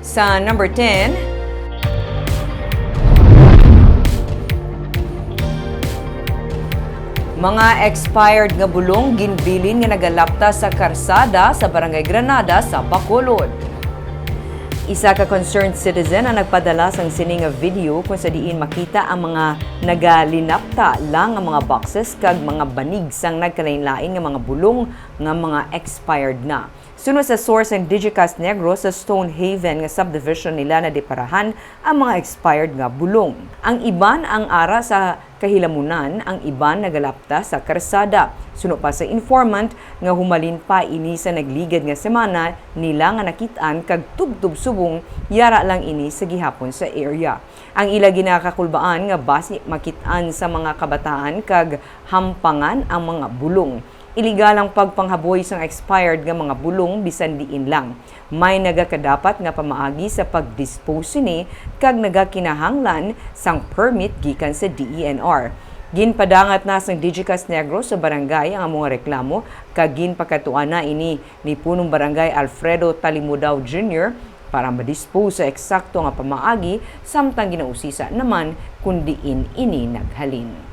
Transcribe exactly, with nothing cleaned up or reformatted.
Sa number ten, mga expired nga bulong ginbilin nga nagalapta sa karsada sa Barangay Granada sa Bacolod. Isa ka concerned citizen ang nagpadala sang sini nga video kung sa diin makita ang mga nagalinapta lang nga mga boxes kag mga banig sang nagkalainlain nga mga bulong nga mga expired na. Suno sa source sang Digicast Negros, sa Stonehaven nga subdivision nila nadiparahan ang mga expired nga bulong. Ang iban ang ara sa kahilamunan, ang iban nagalapta sa karsada. Suno pa sa informant nga humalin pa ini sa nagligad nga semana nila nga nakit-an kag tubtob subong yara lang ini sa gihapon sa area. Ang ila ginakakulbaan nga basi makit-an sa mga kabataan kag hampangan ang mga bulong. Iligal ang pagpanghaboy sang expired nga mga bulong bisan diin lang. May nagakadapat nga pamaagi sa pag-dispose sini kag nagakinahanglan sang permit gikan sa D E N R. Ginpadangat na sang Digicast Negros sa barangay ang amo nga reklamo kag ginpakadtuan na ini ni Punong Barangay Alfredo Talimudao Junior para ma-dispose sa eksakto nga pamaagi, samtang ginausisa naman kon diin ini naghalin.